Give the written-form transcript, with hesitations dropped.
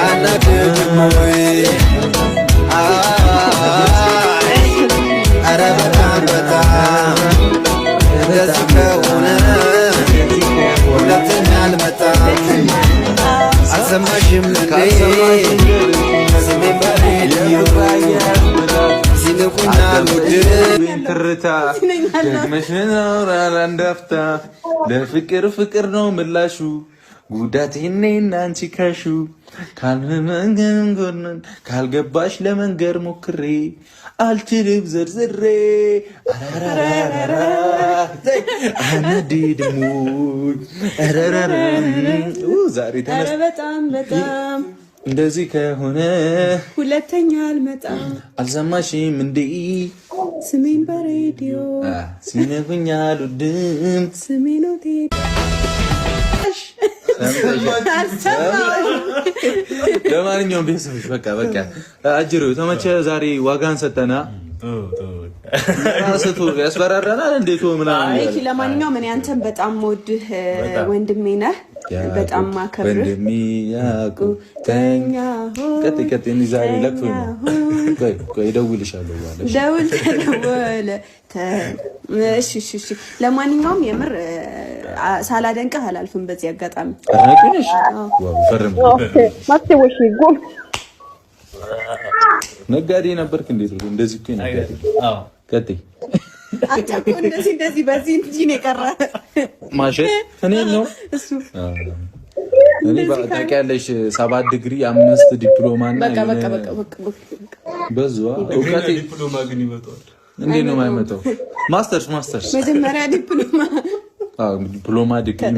አናድድም ወይ? ኧረ በጣም በጣም እንደዚህ ከሆነ ሁለተኛ አልመጣም። አልሰማሽም እንዴ ስሜን በሬዲዮ ሲንቁኝ አልወድም። ትርታ ደግመሽ ኖራል አንዳፍታ ለፍቅር ፍቅር ነው ምላሹ፣ ጉዳቴ እኔና አንቺ ካሹ ካልመንገን ካልገባሽ ለመንገር ሞክሬ አልችልም ዘርዝሬ። አናድድም ዛሬ ተነስ። በጣም በጣም እንደዚህ ከሆነ ሁለተኛ አልመጣም። አልሰማሽም እንዴ ስሜን በሬዲዮ ሲነኩኝ አልወድም። ስሜን ሆቴል። ለማንኛውም ቤተሰቦች በቃ በቃ አጅሬው ተመቸ። ዛሬ ዋጋን ሰጠና ስቱ ያስፈራራናል። እንዴት ምናምን። ለማንኛውም እኔ አንተን በጣም ወድህ ወንድሜ ነህ፣ በጣም ማከብርህ ወንድሜ ያዕቆብ ተኛ። ቀጥ ቀጥ እኔ ዛሬ ለቅቶኝ ነው። ቆይ ቆይ እደውልልሻለሁ በኋላ። ደውል ተደወለ። እሺ እሺ እሺ። ለማንኛውም የምር ሳላደንቅህ አላልፍም በዚህ አጋጣሚ። አድናቂ ነሽ? Wow ፈርም። ነጋዴ ነበርክ? እንዴት ነው እንደዚህ እኮ ነጋዴ። ቀጥይ። አንተ እኮ እንደዚህ እንደዚህ በዚህ እንጂ ነው የቀረ። ማሸት እኔን ነው እሱ። እኔ ታውቂያለሽ፣ 7 ዲግሪ 5 ዲፕሎማ እና በቃ በቃ በቃ በቃ በቃ። በዙ እውቀቴ። ዲፕሎማ ግን ይመጣዋል። እንዴት ነው የማይመጣው? Masters masters መጀመሪያ ዲፕሎማ። አዎ፣ ዲፕሎማ ዲግሪ።